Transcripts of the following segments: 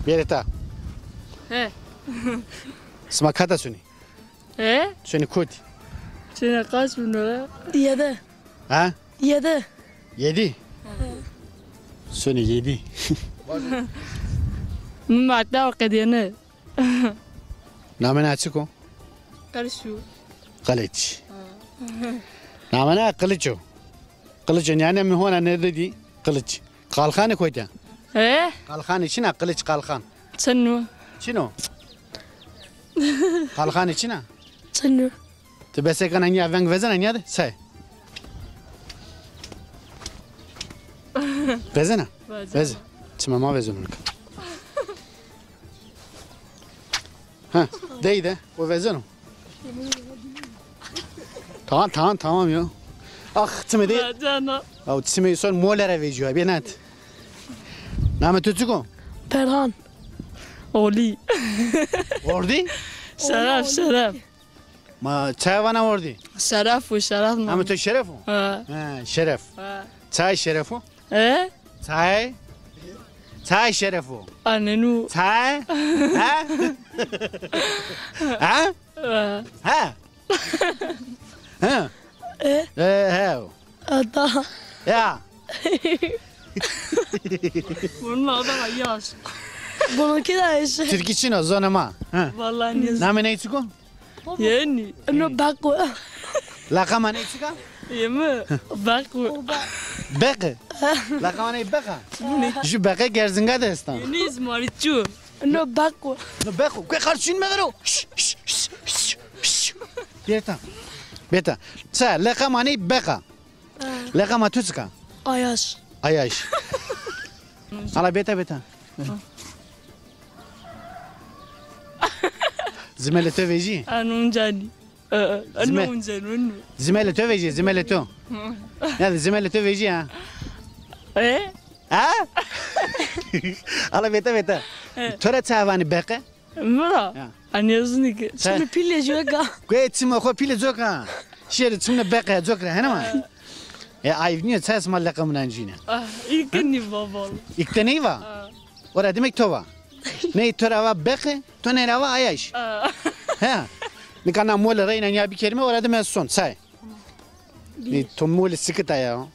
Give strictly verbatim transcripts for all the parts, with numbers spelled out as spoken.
Bêrê ta. He. Sima kata sonî? He? Sonî kotî? Sonî kaç bin lira? Yedi. Ha? Yedi. Yedi? Sonî yedi. Mi makta o qediyene. Namena çik o? Qiliç o. Qiliç. Ha. Namena Qiliç o. Qiliç o. Yani mi hona nêrdî dî? Qiliç. Qalxanê kotî ya? He? Qalxanê çin a, Qiliç qalxan. Çin o. Çin o? Qalxanê çin a? Çin o. Ti besekan enya veng vezena enya de? Say. Vezena? Vezena. Veze. Çima ma vezena. Ha, dey de, o vezeno. Tamam, tamam, tamam ya. Ah, çimê de. Vezena. Ya, çimê son mole ra vecîyo, bê net. Namê to çik o? Perhan. Olî. Ordî? Şeref, Şeref. Ma çaya vana ordî? Şeref o, Şeref. Namê to Şeref o? Ha. Ha, Şeref. Ha. Çay Şeref o? E? Çay. Çay Şeref o. Anenu. Çay. Ha? Ha? E. Ha? Ha? E? E, he. Ata. Ya. Bunun adı Ayaz. Bununki de Ayşe. Tirkî çin o, zonê ma. Ha. Vallahi ne. Namê ney çik o? Yenî. No Beko. Leqema ney çik a? Yemi. Beko. Beqe. Leqema ney Beqa. Ju Beqe Gerzinga de estan. Yenî izmaritçu. No Beko. No Beko. Kuê qarşîn mevero. Şş, şş, şş, şş, şş. Beta. Beta. Sa leqema ney Beqa. Leqema tu çik a? Ayaş. Ayaş. Ala beta beta. Zimelê to vejî? Anuncanî. Zime- Anuncanî. Zimelê to vejî, zimelê to. Ya zimelê to vejî ha. E? Ha? Ala beta beta. E. To ra ça vanî Beqe? Mi ra? Ya. Anî ez nîke. Çimê pîlê coka. Guê çimê xo pîlê coka. Şêrê çimê Beqe coka, hene ma? E, ayv nîyo, ça sima leqemûn ancîne? Ah, îlk nî babal. Îlk de ney va? Ha. Ora demek to va. Ney to ra va Beqe, to ney ra va Ayaş. Ha. He. Nika na mole reyna nîya bikerîme, ora demek son, say. Ney to mole sikita ya.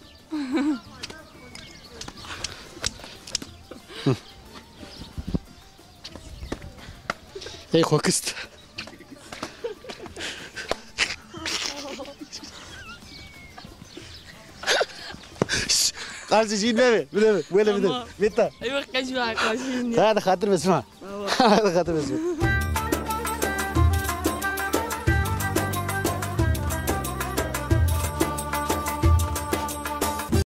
Ey xo kist. Qarşî jî nebe, bide be, wele bide. Tamam. Bita. Eyvah, kaç bir arkadaşım ya. Hadi xatir be sima. Tamam. Hadi xatir be sima.